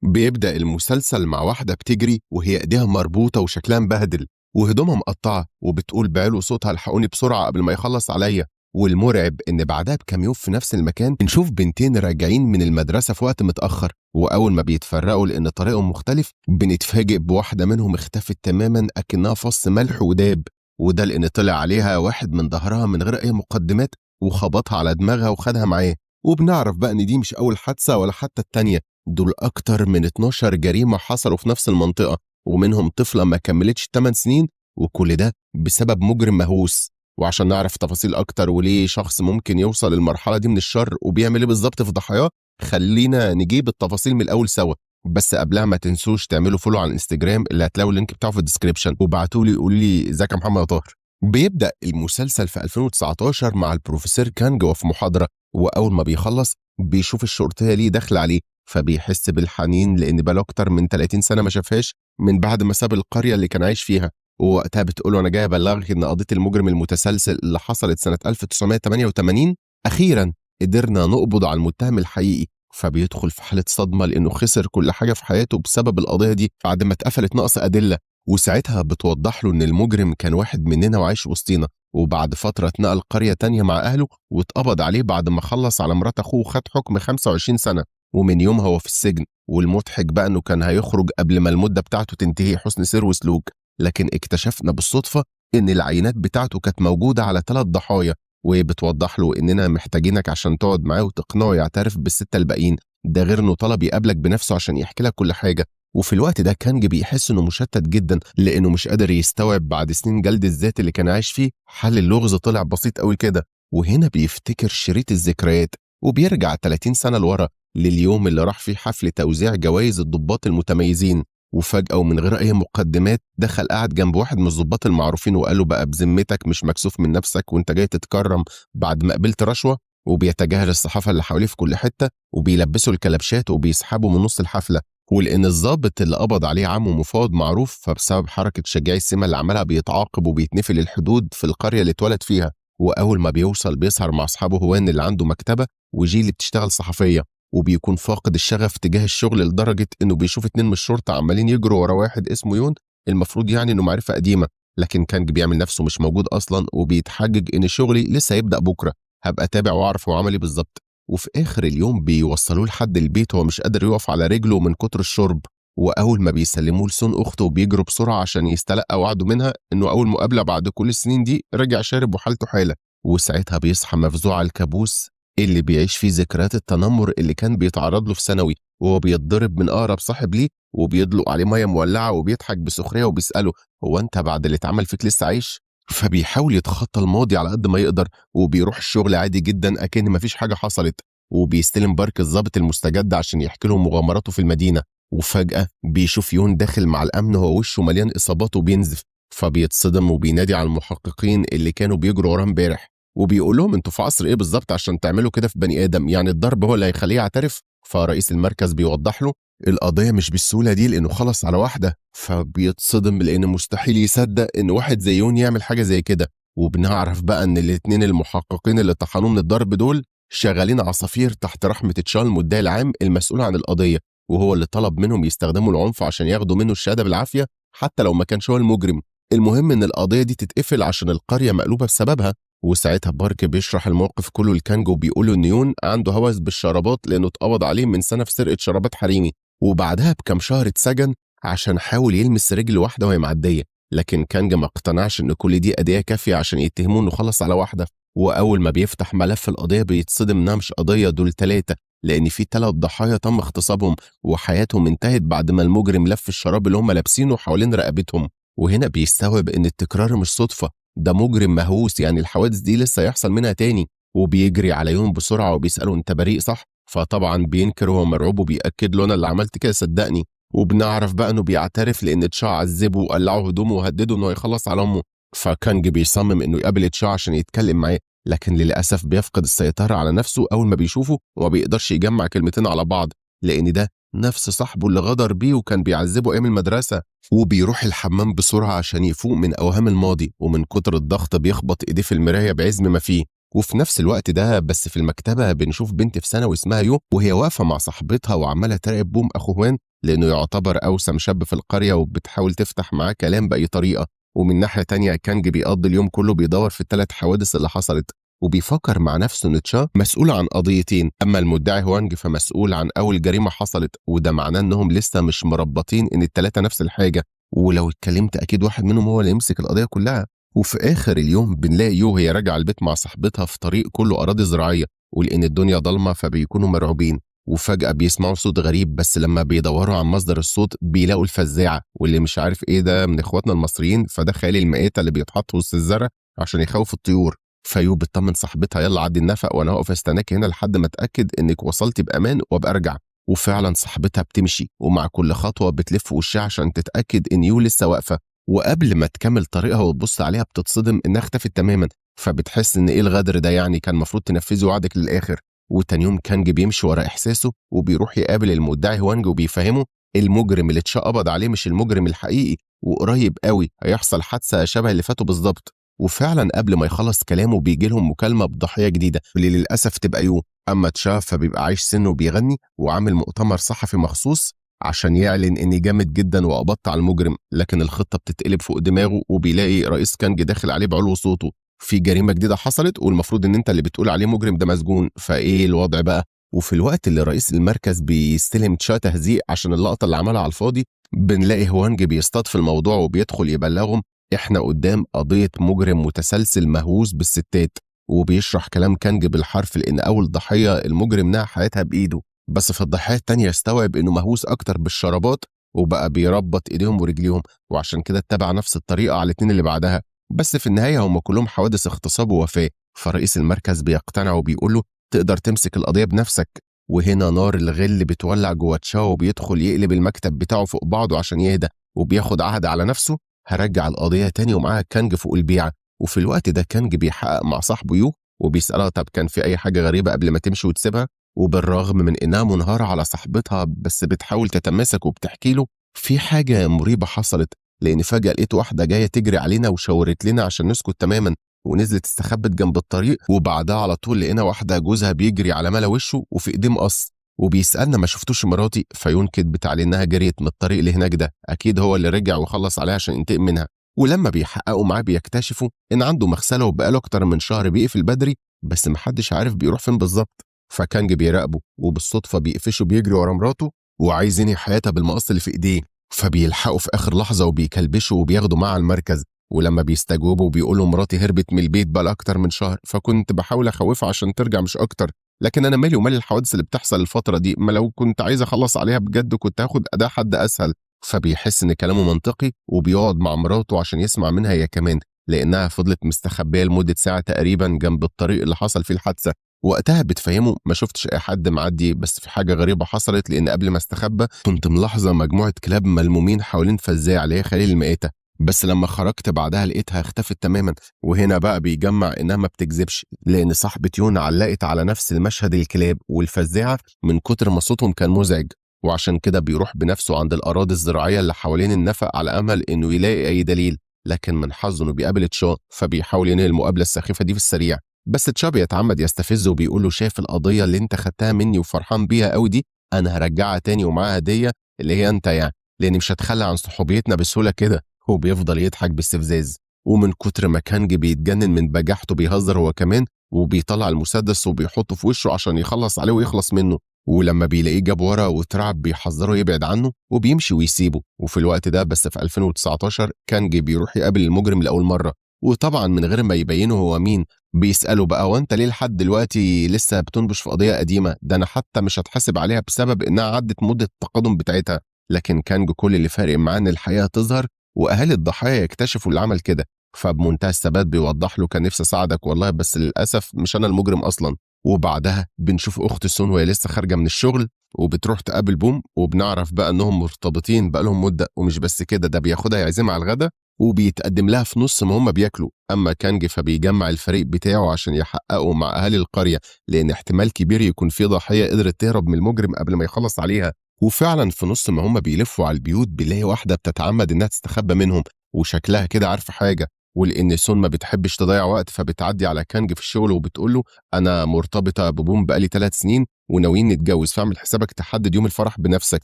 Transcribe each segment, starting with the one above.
بيبدأ المسلسل مع واحدة بتجري وهي ايديها مربوطة وشكلها مبهدل وهدومها مقطعة، وبتقول بعلو صوتها الحقوني بسرعة قبل ما يخلص عليا. والمرعب ان بعدها بكام يوم في نفس المكان بنشوف بنتين راجعين من المدرسة في وقت متأخر، واول ما بيتفرقوا لان طريقهم مختلف بنتفاجئ بواحدة منهم اختفت تماما اكنها فص ملح وداب، وده لان طلع عليها واحد من ظهرها من غير اي مقدمات وخبطها على دماغها وخدها معاه. وبنعرف بقى ان دي مش اول حادثة ولا حتى التانية، دول اكتر من 12 جريمة حصلوا في نفس المنطقة، ومنهم طفلة ما كملتش 8 سنين، وكل ده بسبب مجرم مهووس. وعشان نعرف تفاصيل اكتر وليه شخص ممكن يوصل للمرحلة دي من الشر وبيعمل ايه بالظبط في ضحاياه، خلينا نجيب التفاصيل من الاول سوا. بس قبلها ما تنسوش تعملوا follow على الانستجرام اللي هتلاقوا ال link بتاعه في ال description، وابعتوا لي قولوا لي ازيك يا محمد يا طاهر. بيبدا المسلسل في 2019 مع البروفيسور كانج وفي محاضرة، واول ما بيخلص بيشوف الشرطية ليه داخله عليه، فبيحس بالحنين لان بقاله اكتر من 30 سنة ما شافهاش من بعد ما ساب القرية اللي كان عايش فيها. ووقتها بتقول له انا جاي ابلغك ان قضية المجرم المتسلسل اللي حصلت سنة 1988 اخيرا قدرنا نقبض على المتهم الحقيقي. فبيدخل في حاله صدمة لانه خسر كل حاجة في حياته بسبب القضية دي بعد ما اتقفلت نقص ادلة. وساعتها بتوضح له ان المجرم كان واحد مننا وعايش وسطينا، وبعد فترة اتنقل قرية تانية مع اهله واتقبض عليه بعد ما خلص على مرات اخوه وخد حكم 25 سنة، ومن يومها هو في السجن. والمضحك بقى انه كان هيخرج قبل ما المدة بتاعته تنتهي حسن سير وسلوك، لكن اكتشفنا بالصدفة ان العينات بتاعته كانت موجودة على 3 ضحايا، وبتوضح له اننا محتاجينك عشان تقعد معاه وتقنعه يعترف بال6 الباقيين، ده غير انه طلب يقابلك بنفسه عشان يحكي لك كل حاجة. وفي الوقت ده كانج بيحس انه مشتت جدا لانه مش قادر يستوعب بعد سنين جلد الذات اللي كان عايش فيه حل اللغز طلع بسيط قوي كده. وهنا بيفتكر شريط الذكريات وبيرجع 30 سنة لورا لليوم اللي راح فيه حفل توزيع جوائز الضباط المتميزين. وفجأة ومن غير أي مقدمات دخل قعد جنب واحد من الضباط المعروفين وقال له بقى بذمتك مش مكسوف من نفسك وانت جاي تتكرم بعد ما قبلت رشوة؟ وبيتجاهل الصحافة اللي حواليه في كل حتة وبيلبسوا الكلبشات وبيسحبوا من نص الحفلة. ولأن الضابط اللي قبض عليه عمه مفاوض معروف، فبسبب حركة شجاعي السمة اللي عملها بيتعاقب وبيتنفل الحدود في القرية اللي اتولد فيها. وأول ما بيوصل بيسهر مع أصحابه هوان اللي عنده مكتبة وجي اللي بتشتغل صحفية، وبيكون فاقد الشغف تجاه الشغل لدرجة إنه بيشوف 2 من الشرطة عمالين يجروا ورا واحد اسمه يون، المفروض يعني إنه معرفة قديمة، لكن كانج بيعمل نفسه مش موجود أصلا وبيتحجج إن شغلي لسه هيبدأ بكرة، هبقى أتابع وأعرف هو عمل إيه بالظبط. وفي آخر اليوم بيوصلوه لحد البيت وهو مش قادر يقف على رجله من كتر الشرب. وأول ما بيسلموه لسون أخته وبيجروا بسرعة عشان يستلقى وعده منها إنه أول مقابلة بعد كل السنين دي رجع شارب وحالته حالة. وساعتها بيصحى مفزوع على الكابوس اللي بيعيش فيه ذكريات التنمر اللي كان بيتعرض له في ثانوي، وهو بيتضرب من أقرب صاحب ليه وبيدلق عليه مية مولعة وبيضحك بسخرية وبيسأله هو أنت بعد اللي اتعمل فيك لسه عايش؟ فبيحاول يتخطى الماضي على قد ما يقدر وبيروح الشغل عادي جدا أكن مفيش حاجة حصلت، وبيستلم بارك الضابط المستجد عشان يحكي لهم مغامراته في المدينة. وفجأة بيشوف يون داخل مع الأمن وهو وشه مليان إصابات وبينزف، فبيتصدم وبينادي على المحققين اللي كانوا بيجروا وراه امبارح وبيقول لهم انتوا في عصر ايه بالظبط عشان تعملوا كده في بني ادم؟ يعني الضرب هو اللي هيخليه يعترف؟ فرئيس المركز بيوضح له القضية مش بالسهولة دي لانه خلص على واحدة، فبيتصدم لان مستحيل يصدق ان واحد زي يون يعمل حاجة زي كده. وبنعرف بقى ان الاثنين المحققين اللي طحنوه من الضرب دول شغالين عصافير تحت رحمه تشال المدعي العام المسؤول عن القضية، وهو اللي طلب منهم يستخدموا العنف عشان ياخدوا منه الشهادة بالعافية حتى لو ما كانش هو المجرم. المهم ان القضية دي تتقفل عشان القرية مقلوبة بسببها. وساعتها بارك بيشرح الموقف كله لكانج وبيقول ان يون عنده هوس بالشرابات لانه اتقبض عليه من سنة في سرقه شرابات حريمي، وبعدها بكام شهر اتسجن عشان حاول يلمس رجل واحدة وهي معدية، لكن كانج ما اقتنعش ان كل دي اديه كافيه عشان يتهموه انه خلص على واحدة. واول ما بيفتح ملف القضية بيتصدم انها مش قضية، دول 3، لان في 3 ضحايا تم اغتصابهم وحياتهم انتهت بعد ما المجرم لف الشراب اللي هم لابسينه حوالين رقبتهم. وهنا بيستوعب ان التكرار مش صدفة، ده مجرم مهووس، يعني الحوادث دي لسه يحصل منها تاني. وبيجري على يوم بسرعة وبيساله انت بريء صح؟ فطبعا بينكر وهو مرعوب وبيأكد له انا اللي عملت كده صدقني. وبنعرف بقى انه بيعترف لان تشا عذبه وقلعه هدومه وهدده انه يخلص على امه. فكانج بيصمم انه يقابل تشا عشان يتكلم معاه، لكن للاسف بيفقد السيطرة على نفسه اول ما بيشوفه وما بيقدرش يجمع كلمتين على بعض، لان ده نفس صاحبه اللي غدر بيه وكان بيعذبه ايام المدرسة. وبيروح الحمام بسرعة عشان يفوق من اوهام الماضي، ومن كتر الضغط بيخبط ايديه في المراية بعزم ما فيه. وفي نفس الوقت ده بس في المكتبة بنشوف بنت في ثانوي اسمها يو وهي واقفة مع صاحبتها وعماله تراقب بوم اخو هوان لأنه يعتبر أوسم شاب في القرية، وبتحاول تفتح معاه كلام بأي طريقة. ومن ناحية تانية كانج بيقضي اليوم كله بيدور في الثلاث حوادث اللي حصلت، وبيفكر مع نفسه ان تشا مسؤول عن قضيتين، اما المدعي هوانج فمسؤول عن اول جريمة حصلت، وده معناه انهم لسه مش مربطين ان الثلاثة نفس الحاجة، ولو اتكلمت اكيد واحد منهم هو اللي يمسك القضية كلها. وفي اخر اليوم بنلاقي يو هي راجعه البيت مع صاحبتها في طريق كله اراضي زراعية، ولان الدنيا ضلمة فبيكونوا مرعوبين، وفجأة بيسمعوا صوت غريب، بس لما بيدوروا عن مصدر الصوت بيلاقوا الفزاعة، واللي مش عارف ايه ده من اخواتنا المصريين فده خيال المائتة اللي بيتحط وسط الزرع عشان يخوف الطيور. فيو بتطمن صاحبتها يلا عدي النفق وانا هقف استناك هنا لحد ما اتاكد انك وصلتي بامان وابقى ارجع. وفعلا صاحبتها بتمشي، ومع كل خطوة بتلف وشها عشان تتاكد ان يو لسه واقفة، وقبل ما تكمل طريقها وتبص عليها بتتصدم انها اختفت تماما، فبتحس ان ايه الغدر ده، يعني كان المفروض تنفذي وعدك للاخر. وتاني يوم كانج بيمشي ورا احساسه وبيروح يقابل المدعي هوانج وبيفهمه المجرم اللي اتقبض عليه مش المجرم الحقيقي، وقريب قوي هيحصل حادثه شبه اللي فاتوا بالظبط. وفعلا قبل ما يخلص كلامه بيجي لهم مكالمة بضحيه جديدة اللي للاسف تبقى يو. اما تشا فبيبقى عايش سنة وبيغني وعامل مؤتمر صحفي مخصوص عشان يعلن اني جامد جدا وقبضت على المجرم، لكن الخطة بتتقلب فوق دماغه وبيلاقي رئيس كانج داخل عليه بعلو صوته، في جريمة جديدة حصلت والمفروض ان انت اللي بتقول عليه مجرم ده مسجون، فايه الوضع بقى؟ وفي الوقت اللي رئيس المركز بيستلم تشا تهزيق عشان اللقطة اللي عملها على الفاضي، بنلاقي هوانج بيصطاد في الموضوع وبيدخل يبلغهم احنا قدام قضية مجرم متسلسل مهووس بالستات، وبيشرح كلام كانج بالحرف لان اول ضحية المجرم نهى حياتها بايده، بس في الضحية التانية استوعب انه مهووس اكتر بالشرابات وبقى بيربط ايديهم ورجليهم، وعشان كده اتبع نفس الطريقة على الاتنين اللي بعدها، بس في النهاية هم كلهم حوادث اغتصاب ووفاه. فرئيس المركز بيقتنع وبيقول له تقدر تمسك القضية بنفسك. وهنا نار الغل بتولع جوه تشا وبيدخل يقلب المكتب بتاعه فوق بعضه عشان يهدى، وبياخد عهد على نفسه هرجع القضية تاني ومعاها كانج فوق البيعة. وفي الوقت ده كانج بيحقق مع صاحبه يو وبيسالها طب كان في اي حاجة غريبة قبل ما تمشي وتسيبها، وبالرغم من انها منهاره على صاحبتها بس بتحاول تتماسك وبتحكي له في حاجة مريبه حصلت، لان فجاة لقيت واحدة جاية تجري علينا وشاورت لنا عشان نسكت تماما، ونزلت استخبت جنب الطريق، وبعدها على طول لقينا واحدة جوزها بيجري على ملا وشه وفي ايديه مقص وبيسالنا ما شفتوش مراتي، فيون كدبت عليه انها جريت من الطريق اللي هناك ده، اكيد هو اللي رجع وخلص عليها عشان ينتقم منها. ولما بيحققوا معاه بيكتشفوا ان عنده مغسله وبقاله اكتر من شهر بيقفل بدري، بس محدش عارف بيروح فين بالظبط. فكانج بيراقبه وبالصدفه بيقفشه بيجري ورا مراته وعايز ينهي حياتها بالمقص اللي في ايديه، فبيلحقوا في اخر لحظة وبيكلبشوا وبياخدوا معاه المركز. ولما بيستجوبوا بيقولوا مراتي هربت من البيت بقى اكتر من شهر، فكنت بحاول اخوفها عشان ترجع مش اكتر، لكن انا مالي ومال الحوادث اللي بتحصل الفترة دي، ما لو كنت عايز اخلص عليها بجد كنت هاخد اداء حد اسهل. فبيحس ان كلامه منطقي وبيقعد مع مراته عشان يسمع منها هي كمان، لانها فضلت مستخبيه لمدة ساعة تقريبا جنب الطريق اللي حصل فيه الحادثة. وقتها بتفهمه ما شفتش اي حد معدي، بس في حاجة غريبة حصلت، لان قبل ما استخبى كنت ملاحظة مجموعة كلاب ملمومين حوالين فزاع اللي هي خليل المئتة، بس لما خرجت بعدها لقيتها اختفت تماما. وهنا بقى بيجمع انها ما بتكذبش، لان صاحبه يون علقت على نفس المشهد الكلاب والفزاعه من كتر ما صوتهم كان مزعج، وعشان كده بيروح بنفسه عند الاراضي الزراعية اللي حوالين النفق على امل انه يلاقي اي دليل، لكن من حظه انه بيقابل تشا، فبيحاول ينهي المقابلة السخيفة دي في السريع. بس تشا بيتعمد يستفزه وبيقول له شايف القضية اللي انت خدتها مني وفرحان بيها قوي دي، انا هرجعها تاني ومعاها هديه اللي هي انت يعني، لاني مش هتخلى عن صحوبيتنا بسهولة كده. وبيفضل يضحك باستفزاز، ومن كتر ما كانج بيتجنن من بجاحته بيهزر هو كمان، وبيطلع المسدس وبيحطه في وشه عشان يخلص عليه ويخلص منه. ولما بيلاقيه جاب ورا واترعب بيحذره يبعد عنه وبيمشي ويسيبه. وفي الوقت ده بس في 2019 كانج بيروح يقابل المجرم لأول مرة، وطبعا من غير ما يبينه هو مين، بيسأله بقى وانت ليه لحد دلوقتي لسه بتنبش في قضية قديمة؟ ده انا حتى مش هتحاسب عليها بسبب انها عدت مدة التقادم بتاعتها. لكن كانج كل اللي فارق معاه ان الحقيقة تظهر واهالي الضحايا يكتشفوا اللي عمل كده، فبمنتهى الثبات بيوضح له كان نفسي اساعدك والله، بس للاسف مش انا المجرم اصلا. وبعدها بنشوف اخت سون وهي لسه خارجه من الشغل وبتروح تقابل بوم، وبنعرف بقى انهم مرتبطين بقالهم مده، ومش بس كده ده بياخدها يعزمها على الغدا وبيتقدم لها في نص ما هم بياكلوا. اما كانج فبيجمع الفريق بتاعه عشان يحققوا مع اهالي القرية، لان احتمال كبير يكون في ضحية قدرت تهرب من المجرم قبل ما يخلص عليها. وفعلا في نص ما هم بيلفوا على البيوت بيلاقي واحدة بتتعمد انها تستخبى منهم وشكلها كده عارفه حاجة، ولان سون ما بتحبش تضيع وقت فبتعدي على كانج في الشغل وبتقول له انا مرتبطة ببوم بقالي 3 سنين وناويين نتجوز، فاعمل حسابك تحدد يوم الفرح بنفسك.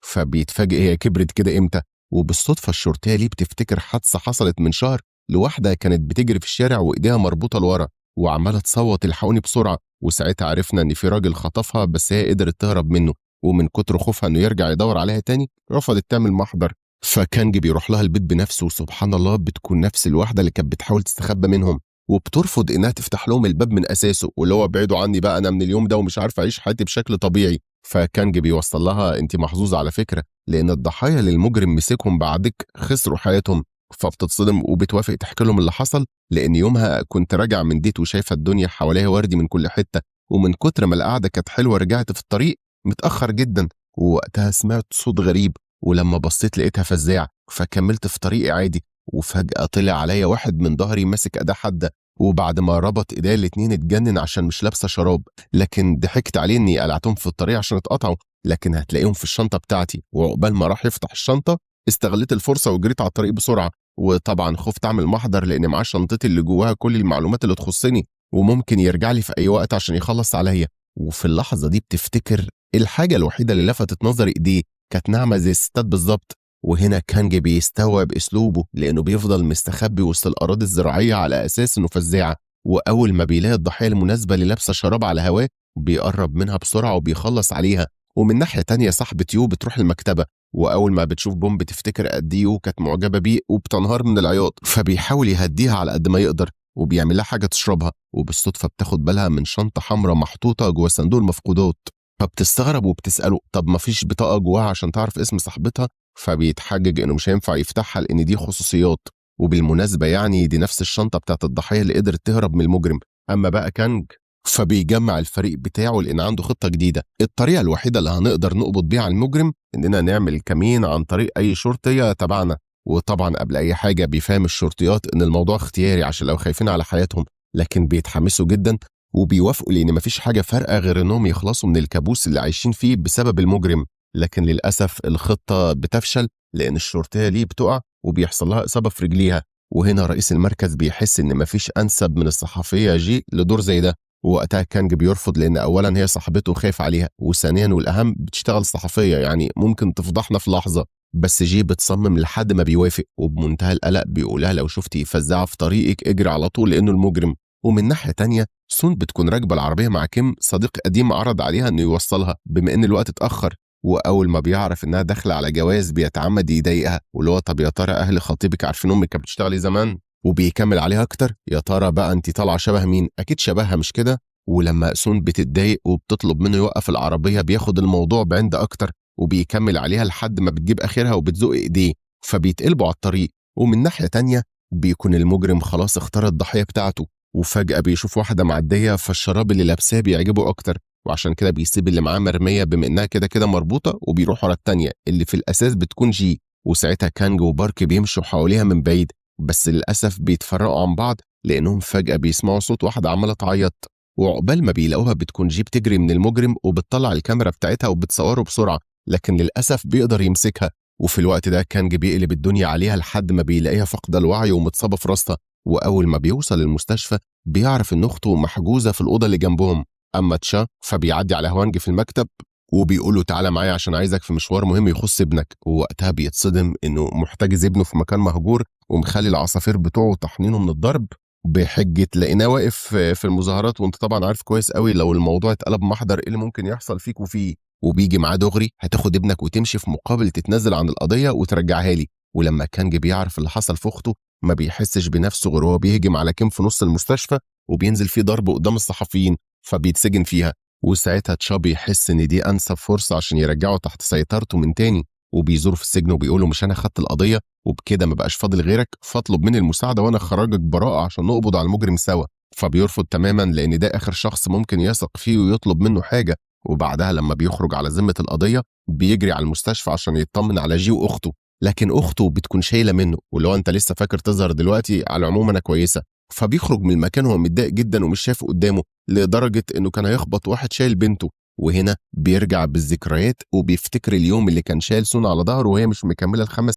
فبيتفاجئ هي كبرت كده امتى. وبالصدفه الشرطية ليه بتفتكر حادثه حصلت من شهر لواحدة كانت بتجري في الشارع وايديها مربوطة لورا وعماله تصوت الحقوني بسرعة، وساعتها عرفنا ان في راجل خطفها بس هي قدرت تهرب منه، ومن كتر خوفها انه يرجع يدور عليها تاني رفضت تعمل محضر. فكانج بيروح لها البيت بنفسه، وسبحان الله بتكون نفس الواحدة اللي كانت بتحاول تستخبى منهم، وبترفض انها تفتح لهم الباب من اساسه، واللي هو ابعدوا عني بقى انا من اليوم ده ومش عارفه اعيش حياتي بشكل طبيعي. فكانج بيوصل لها انت محظوظة على فكرة، لان الضحايا اللي المجرم مسكهم بعدك خسروا حياتهم. فبتتصدم وبتوافق تحكي لهم اللي حصل، لان يومها كنت راجع من ديت وشايفه الدنيا حواليها وردي من كل حتة، ومن كتر ما القعدة كانت حلوة رجعت في الطريق متاخر جدا، ووقتها سمعت صوت غريب، ولما بصيت لقيتها فزاع، فكملت في طريقي عادي، وفجاة طلع عليا واحد من ظهري ماسك اداه حادة، وبعد ما ربط ايديا الاتنين اتجنن عشان مش لابسه شراب، لكن ضحكت عليه اني قلعتهم في الطريق عشان اتقطعوا، لكن هتلاقيهم في الشنطة بتاعتي. وعقبال ما راح يفتح الشنطة استغليت الفرصة وجريت على الطريق بسرعة، وطبعا خفت اعمل محضر لان معاه شنطتي اللي جواها كل المعلومات اللي تخصني، وممكن يرجع لي في اي وقت عشان يخلص عليا. وفي اللحظة دي بتفتكر الحاجة الوحيدة اللي لفتت نظري ايديه كانت ناعمة زي الستات بالظبط. وهنا كانج بيستوعب اسلوبه لانه بيفضل مستخبي وسط الاراضي الزراعية على اساس انه فزاعه، واول ما بيلاقي الضحية المناسبة اللي لابسه شراب على هواه بيقرب منها بسرعة وبيخلص عليها. ومن ناحية تانية صاحبه يو بتروح المكتبة، واول ما بتشوف بوم بتفتكر قد ايه يو كانت معجبه بيه وبتنهار من العياط، فبيحاول يهديها على قد ما يقدر وبيعمل لها حاجة تشربها، وبالصدفه بتاخد بالها من شنطه حمراء محطوطة جوه صندوق المفقودات، فبتستغرب وبتساله طب ما فيش بطاقة جواها عشان تعرف اسم صاحبتها؟ فبيتحجج انه مش هينفع يفتحها لان دي خصوصيات، وبالمناسبة يعني دي نفس الشنطة بتاعت الضحية اللي قدرت تهرب من المجرم. اما بقى كانج فبيجمع الفريق بتاعه لان عنده خطه جديدة. الطريقة الوحيدة اللي هنقدر نقبض بيها على المجرم اننا نعمل كمين عن طريق اي شرطية تبعنا، وطبعا قبل اي حاجة بيفهم الشرطيات ان الموضوع اختياري عشان لو خايفين على حياتهم، لكن بيتحمسوا جدا وبيوافقوا لان مفيش حاجة فارقه غير انهم يخلصوا من الكابوس اللي عايشين فيه بسبب المجرم. لكن للاسف الخطة بتفشل لان الشرطية ليه بتقع وبيحصل لها اصابه في رجليها، وهنا رئيس المركز بيحس ان مفيش انسب من الصحفية جي لدور زي ده، ووقتها كانج بيرفض لان اولا هي صاحبته وخايف عليها، وثانيا والاهم بتشتغل صحفية يعني ممكن تفضحنا في لحظة. بس جي بتصمم لحد ما بيوافق، وبمنتهى القلق بيقولها لو شفتي فزاعه في طريقك اجري على طول لانه المجرم. ومن ناحية تانية سون بتكون راكبه العربية مع كيم صديق قديم عرض عليها انه يوصلها بما ان الوقت اتاخر، واول ما بيعرف انها داخله على جواز بيتعمد يضايقها واللي هو طب يا ترى اهل خطيبك عارفين امك كانت بتشتغلي زمان؟ وبيكمل عليها اكتر يا ترى بقى انت طالعه شبه مين؟ اكيد شبهها مش كده؟ ولما سون بتتضايق وبتطلب منه يوقف العربية بياخد الموضوع بعند اكتر وبيكمل عليها لحد ما بتجيب اخرها وبتزق ايديه، فبيتقلبوا على الطريق. ومن ناحية تانية بيكون المجرم خلاص اختار الضحية بتاعته، وفجاة بيشوف واحدة معدية فالشراب اللي لابساه بيعجبه اكتر، وعشان كده بيسيب اللي معاه مرمية بما انها كده كده مربوطة وبيروح ورا التانية اللي في الاساس بتكون جي. وساعتها كانج وبارك بيمشوا حواليها من بعيد، بس للاسف بيتفرقوا عن بعض لانهم فجاة بيسمعوا صوت واحدة عماله تعيط، وعقبال ما بيلاقوها بتكون جي بتجري من المجرم وبتطلع الكاميرا بتاعتها وبتصوره بسرعة، لكن للاسف بيقدر يمسكها. وفي الوقت ده كانج بيقلب الدنيا عليها لحد ما بيلاقيها فاقده الوعي ومتصابه في راسها، واول ما بيوصل المستشفى بيعرف ان اخته محجوزة في الاوضة اللي جنبهم. اما تشا فبيعدي على هوانج في المكتب وبيقول له تعالى معايا عشان عايزك في مشوار مهم يخص ابنك، ووقتها بيتصدم انه محتجز ابنه في مكان مهجور ومخلي العصافير بتوعه طحنينه من الضرب بحجة لقيناه واقف في المظاهرات، وانت طبعا عارف كويس قوي لو الموضوع اتقلب محضر ايه اللي ممكن يحصل فيك وفيه. وبيجي معاه دغري هتاخد ابنك وتمشي في مقابل تتنازل عن القضية وترجعها لي. ولما كانج بيعرف اللي حصل في اخته ما بيحسش بنفسه غير وهو بيهجم على كيم في نص المستشفى وبينزل فيه ضرب قدام الصحفيين فبيتسجن فيها. وساعتها تشا بيحس ان دي انسب فرصة عشان يرجعه تحت سيطرته من تاني، وبيزوره في السجن وبيقوله مش انا خدت القضية وبكده ما بقاش فاضل غيرك، فاطلب مني المساعدة وانا اخرجك براءه عشان نقبض على المجرم سوا. فبيرفض تماما لان ده اخر شخص ممكن يثق فيه ويطلب منه حاجة. وبعدها لما بيخرج على ذمه القضية بيجري على المستشفى عشان يطمن على جي واخته، لكن اخته بتكون شايله منه واللي هو انت لسه فاكر تظهر دلوقتي، على العموم انا كويسة. فبيخرج من المكان وهو متضايق جدا ومش شايف قدامه لدرجة انه كان هيخبط واحد شايل بنته. وهنا بيرجع بالذكريات وبيفتكر اليوم اللي كان شايل سون على ظهره وهي مش مكملة ال5